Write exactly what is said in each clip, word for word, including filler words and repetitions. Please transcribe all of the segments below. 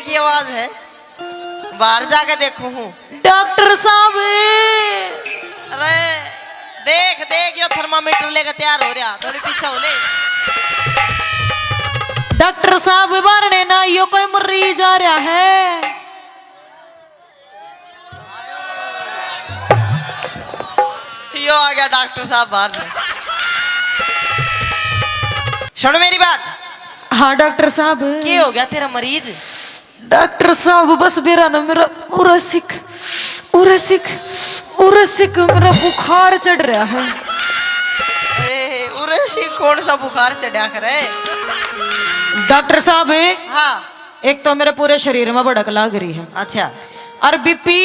की आवाज है, बाहर जाके देखूं हूँ। डॉक्टर साहब। अरे देख देख, यो थर्मामीटर लेकर तैयार हो रहा, थोड़ी पीछे हो ले। डॉक्टर साहब, बाहर ने ना, यो कोई मरीज आ रहा है। यो आ गया डॉक्टर साहब बाहर ने। सुन मेरी बात। हाँ डॉक्टर साहब। के हो गया तेरा मरीज? डॉक्टर साहब, बस बेरा ना मेरा उरसिक, उरसिक, उरसिक मेरा बुखार चढ़ रहा है। ए, उरसिक कौन सा बुखार चढ़ा करे? डॉक्टर साहब, हाँ। एक तो मेरे पूरे शरीर में भड़क लाग रही है। अच्छा। और बीपी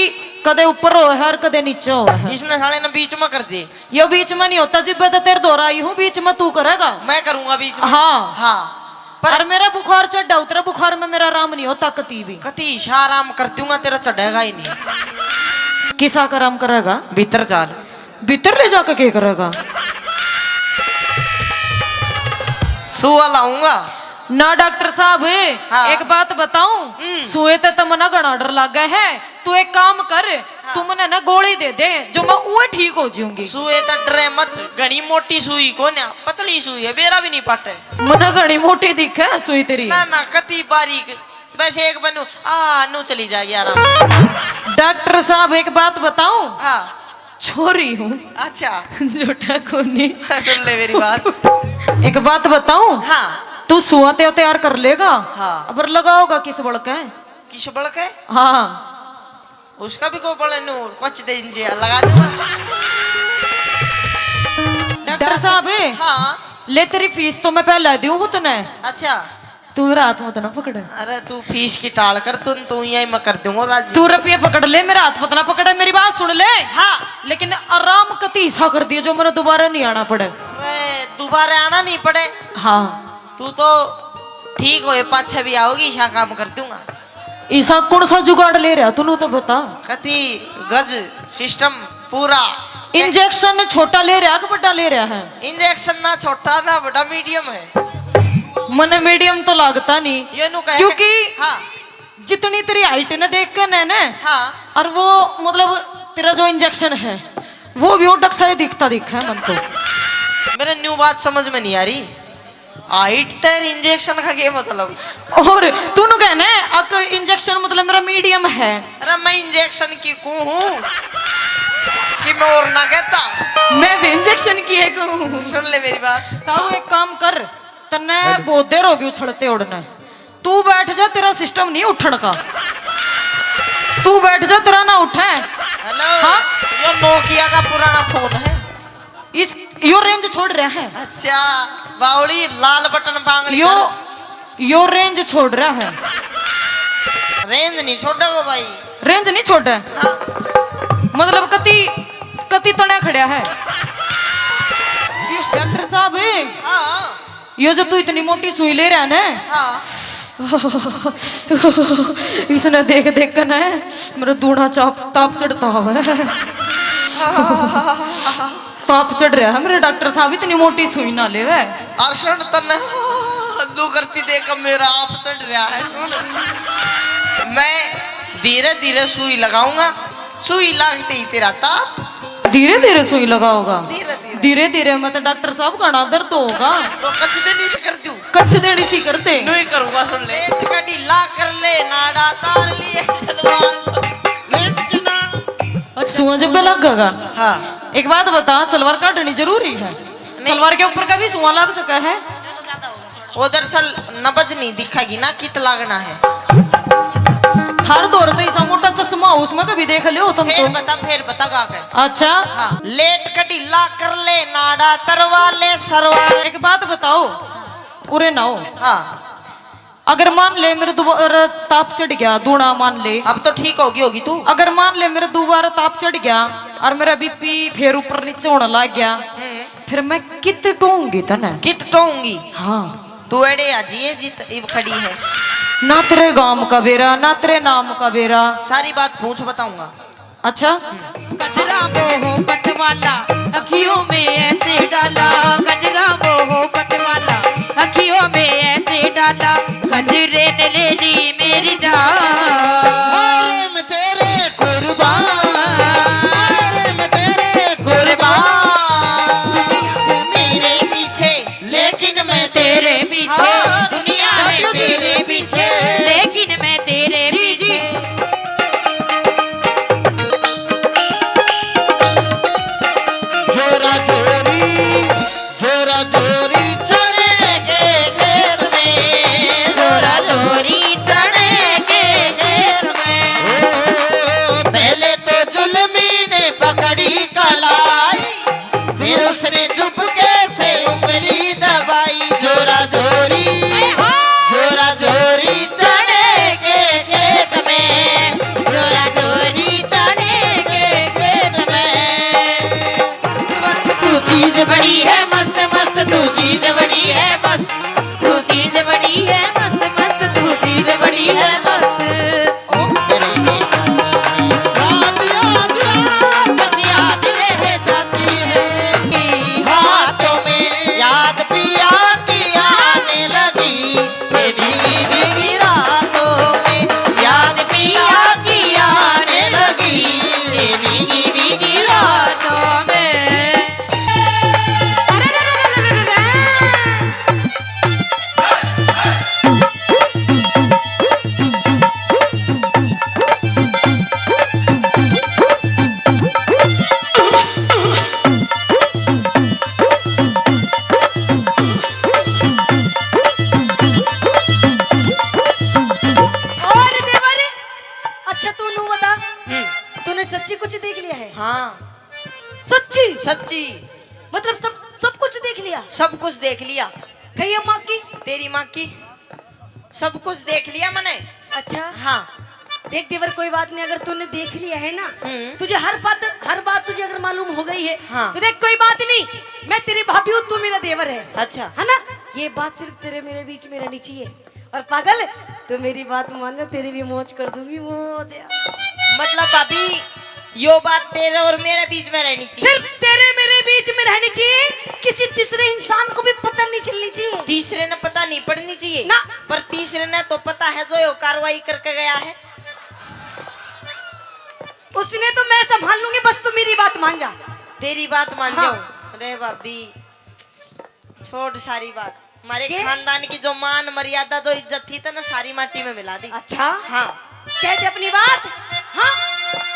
कदे ऊपर हो है और कदे नीचे हो है। इसने साले ने बीच में कर दी। यो बीच में नहीं होता, जिब्बे तो तेरे दौरा आई हूँ, बीच में तू करेगा। मैं करूंगा बीच में। हाँ। हाँ। पर और मेरा बुखार चढ़ा, उतरे बुखार में मेरा आराम नहीं होता कती भी। कती शा आराम कर दूंगा, तेरा चढ़ेगा ही नहीं। किसा का आराम करेगा? भीतर चाल। भीतर ले जाके के करेगा? सुआ लाऊंगा। ना डॉक्टर साहब, हाँ। एक बात बताऊं, हम्म। सुए ते तो मना घना डर लागे है। तू एक काम कर, हाँ। तू मने ना गोली दे दे, जो मैं उए ठीक हो जाऊंगी। सुए तो डरे मत, घनी मोटी सुई कोन्या, पतली सुई है, बेरा भी नहीं पाटे। मने घनी मोटी दिखे है सुई तेरी। ना ना, कती बारीक, बस एक बनू आ नू चली जाएगी आराम। डॉक्टर साहब, एक बात बताऊं? हाँ। छोरी हूँ। अच्छा। झूठा कोनी। सुन ले मेरी बात। एक बात बताऊं? हाँ। तू सुआ ते तैयार कर लेगा? हाँ। अबर लगाओगा किस बल के? किस बल के? हाँ। उसका भी को बल नू कुछ दे इंजे लगा दूंगा। डॉक्टर साहब। हाँ। ले, तेरी फीस तो मैं पहले दूं हूँ तने। अच्छा। तू मेरा हाथ मत ना पकड़। अरे तू फीस की टाल कर, तू तू यही मैं कर दूंगा राजी। तू रुपये पकड़ ले, मेरा हाथ मत ना पकड़, मेरी बात सुन ले। हाँ। लेकिन आराम कती सा कर दिए जो मैंने दोबारा नहीं आना पड़े। अरे दोबारा आना नहीं पड़े। हाँ। तू तो ठीक होए पाछे भी आओगी, ईसा काम कर दूंगा। ईसा कौन सा जुगाड़ ले रहा तू, नू तो बता। कती गज सिस्टम पूरा। इंजेक्शन छोटा ले रहा कि बड़ा ले रहा है? इंजेक्शन ना छोटा ना बड़ा, मीडियम है। मने मीडियम तो लागता नहीं, ये नू कहे क्योंकि हाँ। जितनी तेरी हाइट ने देख के ने, ने हाँ। और वो मतलब तेरा जो इंजेक्शन है वो भी ओडक सा ही दिखता दिखा है मन तो। मेरे न्यू बात समझ में नहीं आ रही। हाइट तेरी इंजेक्शन का क्या मतलब? और तूने कहने अक इंजेक्शन मतलब मेरा मीडियम है। अरे मैं इंजेक्शन की कू हूँ कि मैं और ना कहता। मैं भी इंजेक्शन की एक हूँ। सुन ले मेरी बात। ताऊ एक काम कर, तन्ने बहुत देर होगी उछलते उड़ने। तू बैठ जा, तेरा सिस्टम नहीं उठण का। तू बैठ जा, तेरा ना उठे। हेलो। हाँ? यो नोकिया का पुराना फोन है। इस यो रेंज छोड़ रहा है। अच्छा, बावली लाल बटन बांगड़ी यो, करो। यो रेंज छोड़ रहा है। रेंज नहीं छोड़ेगा भाई। रेंज नहीं छोड़े? ना। मतलब कति, कति तणा खड़ा है। डॉक्टर साहब, हाँ। यो जो तू इतनी मोटी सुई ले रहा है ना, हाँ। इसने देख देख कर ना मेरा दूना चाप, ताप चढ़ता हुआ है। ताप चढ़ रहा है मेरे डॉक्टर साहब, इतनी मोटी सुई ना लेवे। और सुन तन्ने लू करती देख मेरा आप चढ़ रहा है। सुन, मैं धीरे धीरे सुई लगाऊंगा, सुई लागते ही तेरा ताप। धीरे धीरे सुई लगाओगा? धीरे धीरे। धीरे धीरे में तो डॉक्टर साहब घना दर्द होगा। तो कच देनी से कर दूं? कच देनी सी कर दे। नहीं करूंगा, सुन ले। पेट का ढीला कर ले, नाड़ा तार लिए सलवार। पेट के ना। अच्छा। सुआ जब पे लगेगा? हाँ। एक बात बता, सलवार काटनी जरूरी है? नहीं। सलवार के ऊपर का भी सुआ लग सका है? वो दरअसल नब्ज नहीं दिखेगी ना, कित लागना है। थार दौर तो ऐसा मोटा चश्मा हो, उसमें कभी देख लियो तुम फिर तो। बता, फिर बता गा के। अच्छा। हाँ। लेट कढीला कर ले, नाड़ा तरवा ले, सरवा ले। एक बात बताओ, उरे ना हो। हाँ। अगर मान ले मेरे दोबारा ताप चढ़ गया, दूना मान ले। अब तो ठीक होगी, होगी तू। अगर मान ले मेरे दोबारा ताप चढ़ गया और मेरा बीपी फिर ऊपर नीचे होने लग गया, हम्म। फिर मैं कित टोऊंगी तने? कित टोऊंगी? हाँ। तू एड़े आ जिए जित इब खड़ी है। ना तेरे गांव का बेरा, ना तेरे नाम का बेरा। सारी बात पूछ बताऊंगा। अच्छा। गजरा मोहब्बत वाला अखियों में ऐसे डाला, गजरा मोहब्बत वाला अखियों में ऐसे डाला, कजरे ने ले ली मेरी जान। अरे मैं तेरे कुर्बान, अरे मैं तेरे कुर्बान। मेरे पीछे, लेकिन मैं तेरे पीछे। हाँ। दुनिया है तेरे पीछे, लेकिन मैं तेरे पीछे। जोरा जोरी, जोरा जोरी चने के खेत में, जोरा जोरी चने के खेत में। ओ, पहले तो जुल्मी ने पकड़ी कलाई, फिर उसने चुपके से उंगली दबाई। जोरा जोरी, जोरा जोरी चने के खेत में, जोरा जोरी चने के खेत में। तू चीज बड़ी है मस्त मस्त, तू चीज बड़ी है मस्त, तू चीज बड़ी है मस्त मस्त, तू चीज बड़ी है मस्त। ओ तेरे याद, याद, याद, बस याद रह जाती है। हाथों में याद पिया की आने लगी, ये भीगी भीगी रातों में याद पिया की आने लगी, ये भीगी भीगी रातों में। और देवर, अच्छा तू नू बता, हम्म। तूने सच्ची कुछ देख लिया है? हाँ। सच्ची? सच्ची। मतलब सब, सब कुछ देख लिया? सब कुछ देख लिया। कहिए माँ की? तेरी माँ की। सब कुछ देख लिया मैंने। अच्छा। हाँ। देख देवर, कोई बात नहीं, अगर तूने देख लिया है ना, हम्म। तुझे हर बात, हर बात तुझे अगर मालूम हो गई है, हाँ। तो देख कोई बात नहीं, मैं तेरी भाभी हूँ, तू मेरा देवर है। अच्छा। है ना? ये बात सिर्फ तेरे मेरे बीच में रहनी चाहिए। और पागल, तू मेरी बात मान ले, तेरी भी मौज कर दूंगी, मौज यार। मतलब भाभी, यो बात तेरे और मेरे बीच में रहनी चाहिए। सिर्फ तेरे मेरे बीच में रहनी चाहिए, किसी तीसरे इंसान को भी पता नहीं चलनी चाहिए। तीसरे ने पता नहीं पड़नी चाहिए ना। पर तीसरे ने तो पता है जो यो कार्रवाई करके गया है। उसने तो मैं संभाल लूंगी, बस तू मेरी बात मान जा। तेरी बात मान हाँ। जाऊं? अरे भाभी, छोड़ सारी बात। हमारे के? खानदान की जो मान मर्यादा, जो इज्जत थी, तने सारी माटी में मिला दी। अच्छा? हाँ। कह दे अपनी बात। हाँ।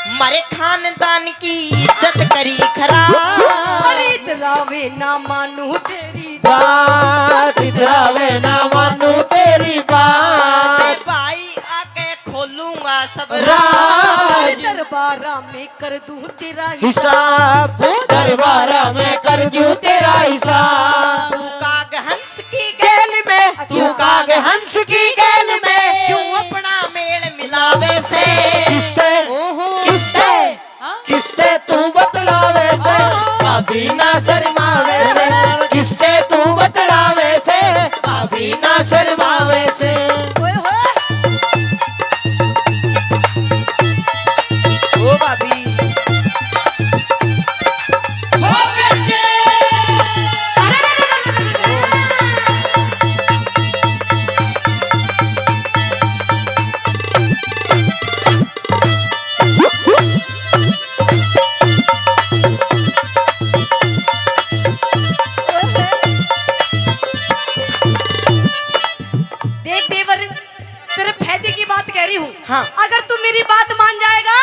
हमारे खानदान की इज्जत करी खराब। अरे इतरावे ना मानू तेरी बात, इतरावे ना मानू तेरी बात। ए भाई आके खोलूंगा सब राज। राज। दरबारा में कर दूं तेरा हिसाब। हिसाब। दरबारा में कर दूं तेरा हिसाब। तू काग हंस की गैल में, तू काग हंस की गैल में, क्यों अपना मेल मिलावे से? किसते, ओहो। किसते, हाँ? किसते तू बतलावे से? ओहो। भाभी ना शर्मावे से। किसते तू बतलावे से? भाभी ना शर्मावे से। ओए होए। ओ भाभी। ओ बेटे। देख देवर, तेरे फायदे की बात कह रही हूँ। हाँ। अगर तू मेरी बात मान जाएगा,